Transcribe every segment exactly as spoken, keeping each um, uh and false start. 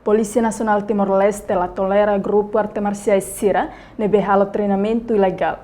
Polísia Nasionál Timor-Leste la tolera grupu arte marsiais sira ne'ebé halo treinamentu ilegál.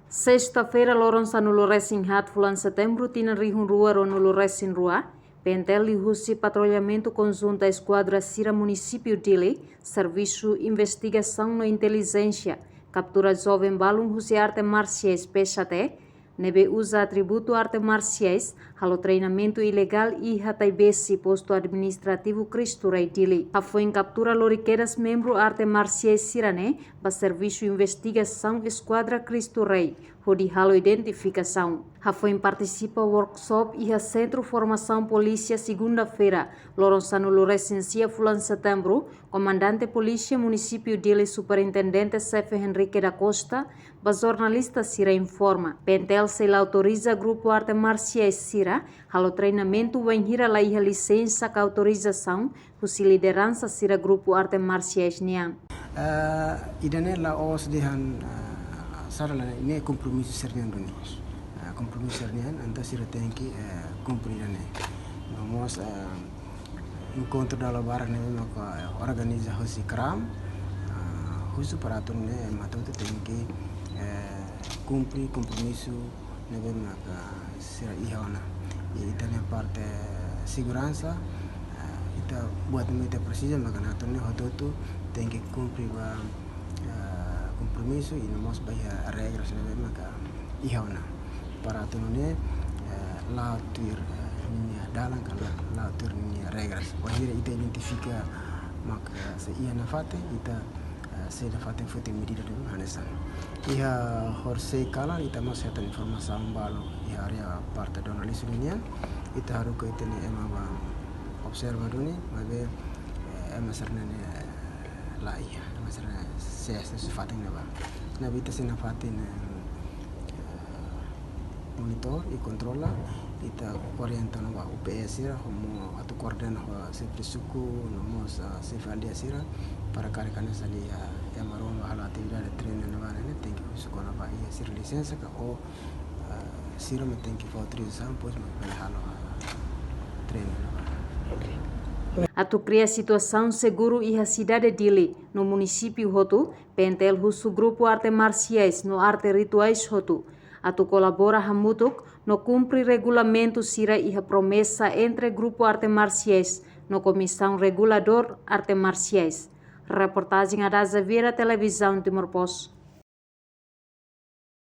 Sesta-feira, loron sanulu-resin-haat fulan Setembru, tinan rihun rua ruanulu-resin-rua, P N T L liuhusi patrullamentu konjunta eskuadra sira munisípiu Dili, Servisu Investigasaun no Intelijénsia, kaptura joven balun husi arte marsiais P S T, ne'ebé uza atributu arte marsiais, halo treinamentu ilegál iha Taibesi, Postu Administrativu Cristo Rei Dili. Hafoin kaptura lori kedas membru arte marsiais sira-ne'e ba Servisu Investigasaun Eskuadra Cristo Rei, hodi halo identifikasaun. Hafoin partisipa workshop iha Sentru Formasaun Polísia, segunda-feira, loron sanulu-resin-sia fulan Setembru, Komandante Polísia Munisípiu Dili, Superintendente Xefe Henrique da Costa, ba jornalista sira informa, P N T L sei la autoriza grupu arte marsiais sira halo treinamentu wainhira la iha lisensa ka autorizasaun husi lideransa sira grupu arte marsiais nian. Eh, ida-ne'e la'ós dehan, eh, sara la, ne'e kompromisu sira-nian duni. Eh, kompromisu sira-nian, entaun sira tenke, eh, kumpre ida-ne'e. No mós, eh, enkontru dala barak ne'ebé maka, eh, organiza husi kram, eh, husu para atu nune'e ema hotu tenke, eh, kumpre kompromisu ne'ebé maka sira iha ona. I ita-nia parte seguransa, eh, ita buat ne'ebé ita presiza maka atu nune'e hotu-hotu tenke kumpre ba, eh, kompromisu i no mós ba iha regras ne'ebé maka iha ona. Para atu nune'e, eh, la tuir, eh, ninia dalan ka la, la tuir ninia regras. Wainhira ita identifika maka se iha nafatin, ita, eh, sei nafatin foti medida ne'ebé hanesan. Iha horisehik kalan ita mós hetan informasaun balu iha área parte jornalizmu nian. Ita haruka ita-nia ema ba observa duni, maibé, eh, ema sira-ne'e, eh, la iha, ema sira-ne'e sei, sei, sei fatin ne'ebá. Ne'ebé ita sei nafatin, eh, monitor i kontrola, ita orienta ona ba U P S sira, hotu atu koordena ho xefe suku, no mós, ah, xefe aldeia sira, para karik hanesan iha ema ruma halo atividade treinu ne'ebá ne'e, tenke husu kona-ba iha sira lisensa ka ou, ah, sira mak tenke fó autorizasaun, depois mak bele halo, ah, treinu ne'ebá. Atu kria situasaun seguru iha sidade Dili no munisípiu hotu, P N T L husu grupu arte marsiais no arte rituais hotu atu kolabora hamutuk no kumpre regulamentu sira iha promesa entre grupu arte marsiais no Komisaun Reguladór Arte Marsiais. Reportajen Adaza Vieira, Televizaun Timor Post.